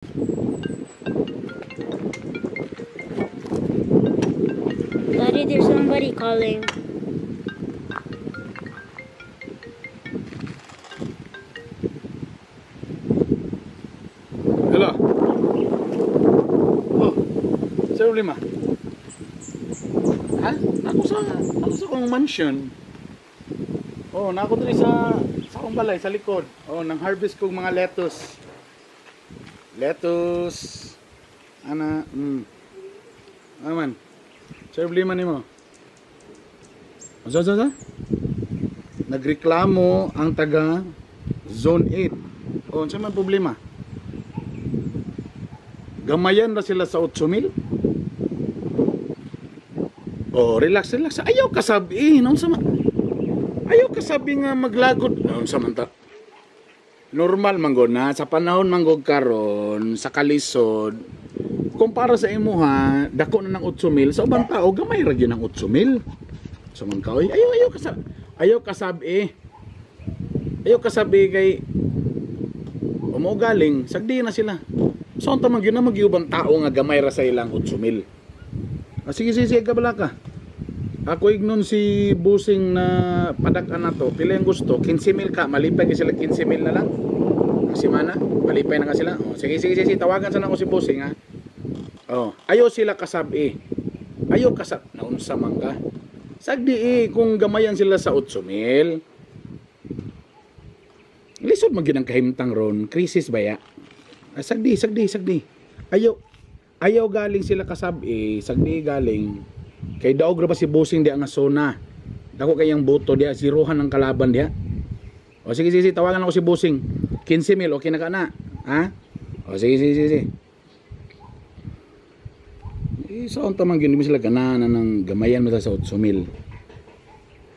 Daddy, there's somebody calling. Hello. Oh, sa problema? Ha? Ako sa akong mansion. Oh, na ako diri sa akong balay sa likod. Oh, nang harvest kog mga lettuce. Lettuce. Ana, Ano man? Sa problema nimo? Sa sa sa? Nagreklamo ang taga Zone 8. Oh, unsa man problema? Gamayan ra sila sa 8,000. Oh, relax, relax. Ayaw kasabi, no sa ayaw kasabi nga maglagod. No sa man ta. Normal man gud na sa panahon man gud karon sa kalisod. Kumpara sa imuha, dako na ng 8,000 sa ubang tao gamay ra gyud ng 8,000. So man ka, oy, ayaw ayaw kasabi. Ayaw kasabi. Ayaw kasabi kay umo galing, sagdi na sila. So unta man gyud na magyubang tao nga gamay ra sa ilang 8,000. Ah, sige sige sige kabala ka. Ako ignon si Busing na padak-an na to. Pila yung gusto? 15,000 ka. Malipay ka sila 15,000 na lang. Ang simana. Malipay na ka sila. Oh, sige sige sige, sige. Tawagan sana ako si Busing ha. Oh, ayaw sila kasabi. Ayaw kasab. Naunsa man ka. Sagdi eh, kung gamayan sila sa 8,000. Lisod man gyud ang kahimtang ron. Crisis ba ya? Ah, sagdi, sagdi, sagdi. Ayaw, ayaw galing sila kasabi, sagdi galing. Kay daog ra ba si Busing di ang zona. Dako kayang boto diya, siruhan ang kalaban diya. O sige sige, sige, tawagan ako si Busing. 15,000, okay na ka na. Ha? O sige sige sige. Sige. Eh, so unta man gyud mo sila ganahan ng gamayan mo sa 8,000.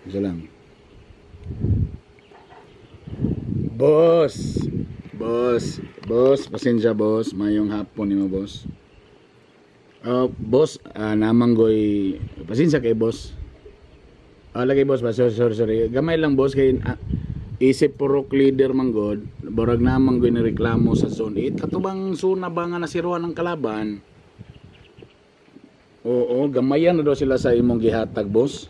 Isa lang. Boss. Boss, boss, pasensya boss, mayong hapon nimo boss. Boss, namanggoy, pasensya kay boss. Lagi boss, ba, sorry, sorry, sorry. Gamay lang boss kay isip purok leader manggod, borag namanggoy ni reklamo sa Zone 8. Katubang zona ba nga nasiruan ng kalaban? Oo, gamayan na daw sila sa imong gihatag boss.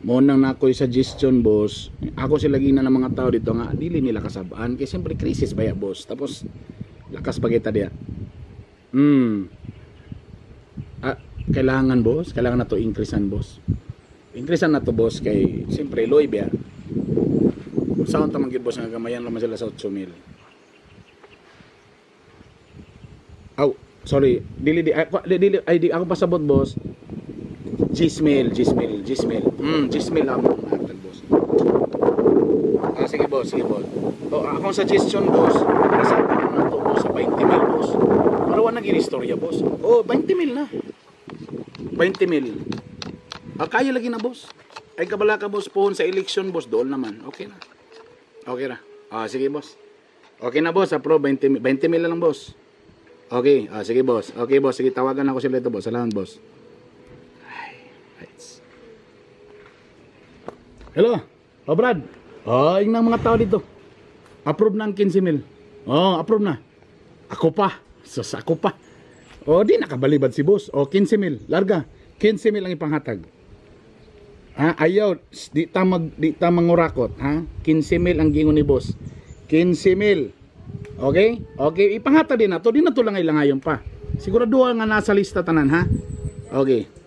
Mo nang nakoy suggestion boss. Ako sila gina ng mga tao dito nga dili nila kasabaan kay siyempre crisis ba ya boss. Tapos lakas pa kita diya. Ah, kailangan boss, kailangan na to increasean boss. Increasean na to boss kay siyempre loy ba. Saan ta man gyud boss nga gamayan lang man sila sa 8,000. Aw, sorry, dili di, ay, dili ay di ako pasabot boss. Gismail, Gismail, Gismail. Gismail ang hatag boss. Ah, sige boss, sige boss. Oh, akong suggestion boss, isapan na to boss sa 20,000 boss. Para wala naging istorya boss. Oh, 20,000 na. 20,000. Ah, kaya lagi na boss. Ay kabala ka boss pohon sa election boss, dool naman. Okay na. Okay na. Ah, sige boss. Okay na boss, approve 20,000, 20,000 na lang boss. Okay, ah, sige boss. Okay boss, sige tawagan ako sila ito boss. Salamat boss. Hello. Oh Brad. Oh, yung mga tao dito. Approve na ang 15,000. Oh, approve na. Ako pa. Sus, ako pa. Oh, di nakabalibad si boss. Oh, 15,000. Larga. 15,000 ang ipanghatag. Ha, ayaw di ta mangurakot, ha? 15,000 ang gingon ni boss. 15,000. Okay? Okay, ipanghatag din na to. Di na to lang ilangayon pa. Sigurado nga nasa lista tanan, ha? Okay.